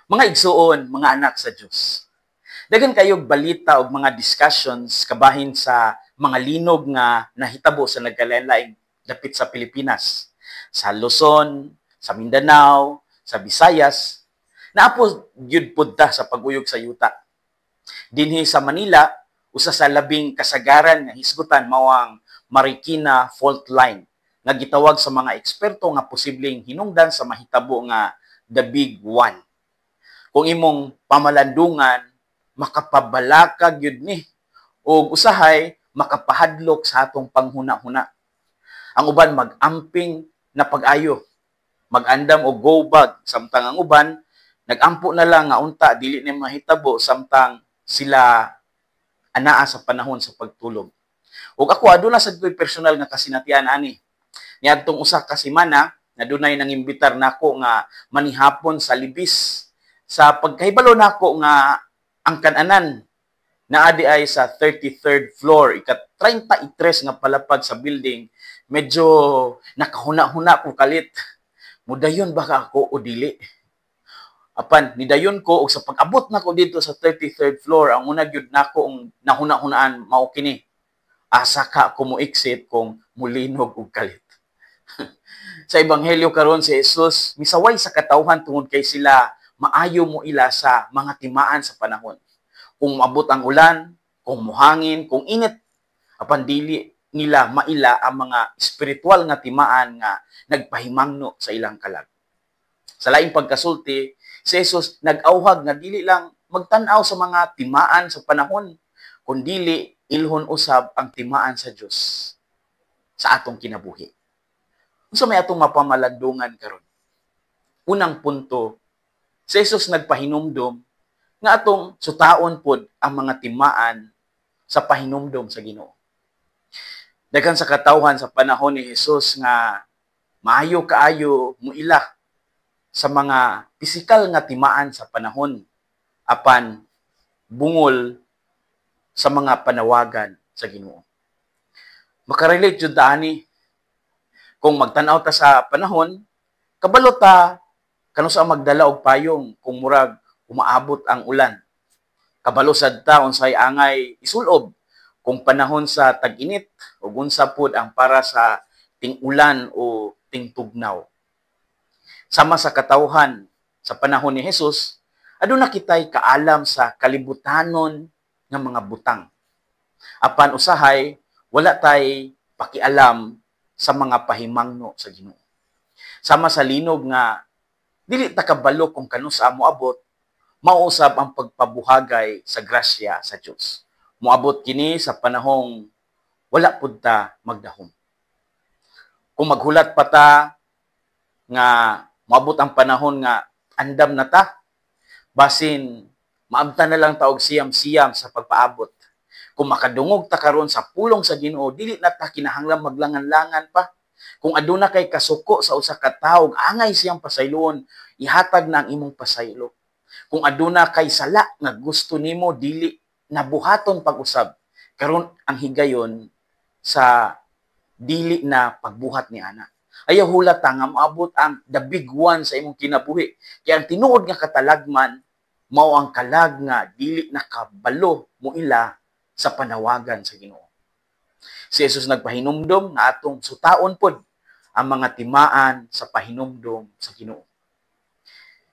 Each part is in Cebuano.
Mga igsuon, mga anak sa Dios. Daghan kayog balita og mga discussions kabahin sa mga linog nga nahitabo sa nagkalain-laing dapit sa Pilipinas. Sa Luzon, sa Mindanao, sa Visayas, naa po gyud pud ta sa pag-uyog sa yuta. Dinhi sa Manila, usa sa labing kasagaran nga hisgutan mao ang Marikina Fault Line nga gitawag sa mga eksperto nga posibleng hinungdan sa mahitabo nga the Big One. Kung imong pamalandungan, makapabalaka gyud ni ug usahay makapahadlok sa atong panghuna-huna. Ang uban mag-amping na pag-ayo, mag-andam og go bag, samtang ang uban nagampo na lang nga unta dili ni mahitabo samtang sila anaa sa panahon sa pagtulog. Ug ako, aduna sad ko'y personal nga kasinatian ani. Niadtong usa ka semana, na dunay nangimbitar nako nga manihapon sa Libis. Sa pagkahibalo nako nga ang kananan naa diay sa 33rd floor, ika 33 nga palapag sa building, medyo nakahuna-huna ko kalit. Mudayon ba ka ako o dili? Apan nidayon ko, ug sa pag-abot nako dito sa 33rd floor, ang una gyud nako ang nahuna-hunaan mao kini: Asa ka ako mo exit kung mulinog og kalit? Sa ebanghelyo karon, si Jesus misaway sa katawhan tungod kay sila maayo mo ila sa mga timaan sa panahon. Kung moabot ang ulan, kung muhangin, kung init, apan dili nila maila ang mga espiritual nga timaan nga nagpahimangno sa ilang kalag. Sa laing pagkasulti, si Jesus nag-awhag nga dili lang magtan-aw sa mga timaan sa panahon, kundili ilhon usab ang timaan sa Dios sa atong kinabuhi. Unsa may atong mapamalandungan karon? Unang punto, si Jesus nagpahinumdom nga atong sutaon pod ang mga timaan sa pahinumdom sa Ginoo. Daghan sa katawhan sa panahon ni Jesus nga maayo kaayo muila sa mga pisikal nga timaan sa panahon, apan bungol sa mga panawagan sa Ginoo. Makarelate jud ta ani. Kung magtan-aw ta sa panahon, kabalo ta kanusa magdala og payong kung murag umaabot ang ulan. Kabalo sad ta unsay angay isulob kung panahon sa tag-init ug unsa pod ang para sa ting-ulan o tingtugnaw. Sama sa katawhan sa panahon ni Jesus, aduna kitay kaalam sa kalibutanon nga mga butang. Apan usahay wala tay pakialam sa mga pahimangno sa Ginoo. Sama sa linog nga dili ta kabalo kung kanusa moabot, mausab ang pagpabuhagay sa grasya sa Dios. Moabot kini sa panahong wala pud ta magdahom. Kung maghulat pa ta nga moabot ang panahon nga andam na ta, basin maabtan na lang ta og siyam-siyam sa pagpaabot. Kung makadungog ta karon sa pulong sa Ginoo, dili na ta kinahanglan maglangan-langan pa. Kung aduna kay kasuko sa usa ka tawo angay siyang pasayloon, ihatag na ang imong pasaylo. Kung aduna kay sala nga gusto nimo dili nabuhaton pag-usab, karon ang higayon sa dili na pagbuhat ni ana. Ayaw hulat ta nga moabot ang the Big One sa imong kinabuhi. Kay ang tinuod nga katalagman mao ang kalag nga dili nakabalo mo ila sa panawagan sa Ginoo. Si Jesus nagpahinumdom nga atong sutaon pod ang mga timaan sa pahinumdom sa Ginoo.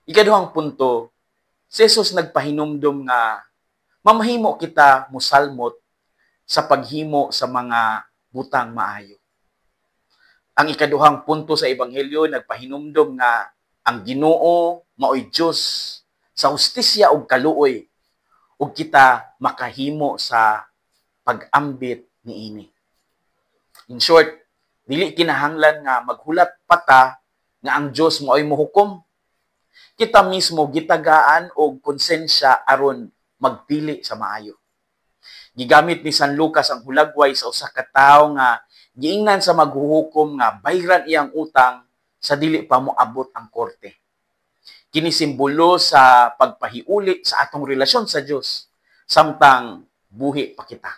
Ikaduhang punto, si Jesus nagpahinumdom nga mamahimo kita musalmot sa paghimo sa mga butang maayo. Ang ikaduhang punto sa ebanghelyo nagpahinumdom nga ang Ginoo maoy Dios sa hustisya ug kaluoy ug kita makahimo sa pag-ambit niini. In short, dili kinahanglan nga maghulat pa ta nga ang Dios maoy mohukom. Kita mismo gitagaan og konsensya aron magpili sa maayo. Gigamit ni San Lucas ang hulagway sa usa ka tawo nga giingnan sa maghuhukom nga bayran iyang utang sa dili pa moabot ang korte. Kini simbolo sa pagpahiuli sa atong relasyon sa Dios samtang buhi pa kita.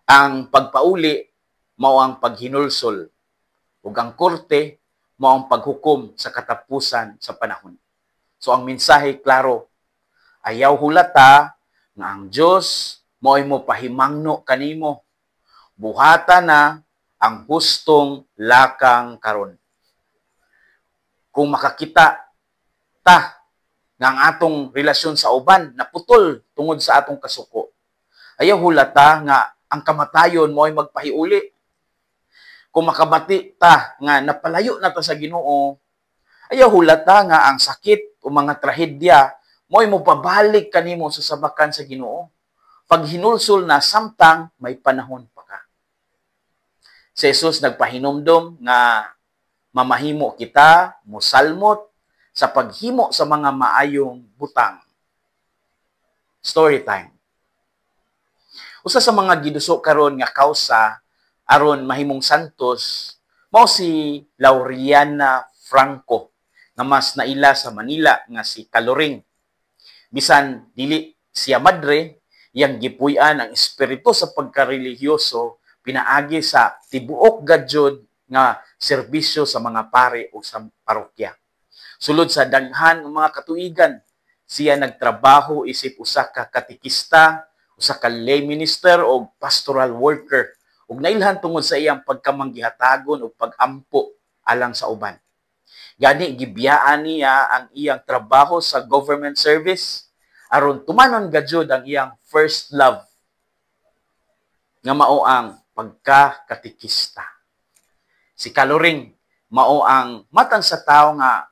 Ang pagpauli mao ang paghinulsol ug ang korte mao ang paghukom sa katapusan sa panahon. So ang mensahe klaro. Ayaw hulata nga ang Dios mao'y mo pahimangno kanimo. Buhata na ang hustong lakang karon. Kung makakita ta nga ang atong relasyon sa uban naputol tungod sa atong kasuko, ayaw hulata nga ang kamatayon mo'y magpahiuli. Kung makabati ta nga napalayo na ta sa Ginoo, ayaw hulata nga ang sakit o mga trahedya mo'y mopabalik kanimo sa sabakan sa Ginoo. Paghinulsol na samtang may panahon pa ka. Si Jesus nagpahinumdom nga mamahimo kita mosalmot sa paghimo sa mga maayong butang. Story time. Usa sa mga giduso karon nga kausa aron mahimong santos mao si Laureana Franco, nga mas naila sa Manila nga si Kaloring. Bisan dili siya madre, iyang gipuy-an ang espiritu sa pagkarelihiyoso pinaagi sa tibuok gadyod nga serbisyo sa mga pare o sa parokya. Sulod sa daghan ng mga katuigan, siya nagtrabaho isip usa ka katekista, usa ka lay minister o pastoral worker, ug nailhan tungod sa iyang pagkamanggihatagon ug pagampo alang sa uban. Gani gibiyaan niya ang iyang trabaho sa government service aron tumanon gadyod ang iyang first love nga mao ang pagkakatekista. Si Kaloring mao ang matang sa tawo nga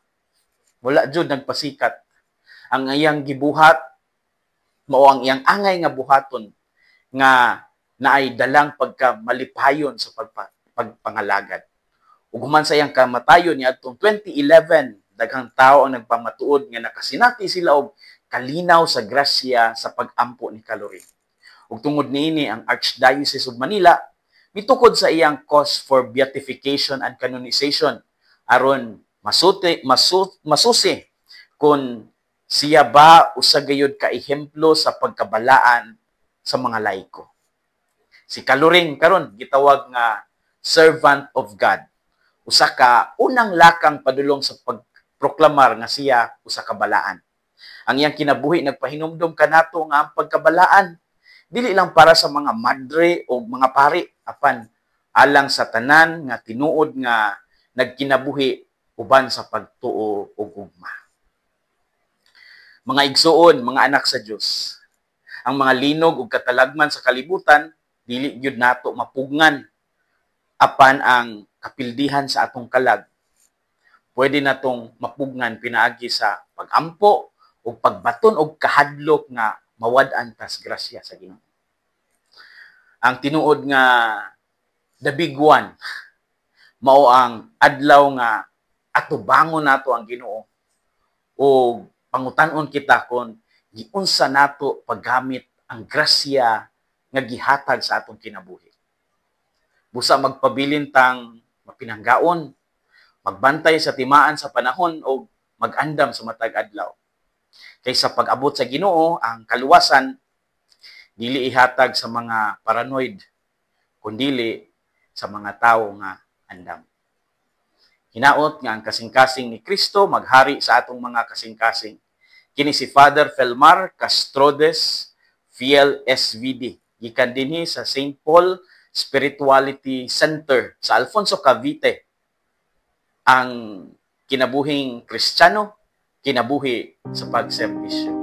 wala jud nagpasikat. Ang iyang gibuhat mao ang iyang angay nga buhaton nga naay dalang pagka malipayon sa pagpangalagad. Ug human sa iyang kamatayon niadtong 2011, daghang tawo ang nagpamatuod nga nakasinati sila og kalinaw sa grasya sa pag-ampo ni Kaloring. Ug tungod niini, ang Archdiocese of Manila mitukod sa iyang cause for beatification and canonization aron masusi kung siya ba usa gayud ka ehemplo sa pagkabalaan sa mga laiko. Si Kaloring karon gitawag nga servant of God. Usa ka unang lakang padulong sa pagproklamar nga siya usa ka balaan. Ang iyang kinabuhi nagpahinumdom kanato nga ang pagkabalaan dili lang para sa mga madre o mga pari, apan alang sa tanan nga tinuod nga nagkinabuhi uban sa pagtuo ug gugma. Mga igsuon, mga anak sa Dios, ang mga linog ug katalagman sa kalibutan dili gyud nato mapugngan, apan ang kapildihan sa atong kalag pwede natong mapugngan pinaagi sa pagampo ug pagbaton og kahadlok nga mawad-an tas grasya sa Ginoo. Ang tinuod nga the big one mao ang adlaw nga atubangon nato ang Ginoo o pangutan-on kita kon giunsa nato paggamit ang grasya nga gihatag sa atong kinabuhi. Busa magpabilin tang mapinanggaon, magbantay sa timaan sa panahon o mag-andam sa matag adlaw. Kay sa pag-abot sa Ginoo, ang kaluwasan dili ihatag sa mga paranoid, kundili sa mga tawo nga andam. Hinaot nga ang kasing-kasing ni Kristo maghari sa atong mga kasing-kasing. Kini si Father Felmar Castrodes, Fiel SVD. Gikan dinhi sa St. Paul Spirituality Center sa Alfonso, Cavite. Ang kinabuhing Kristiyano, kinabuhi sa pagserbisyo.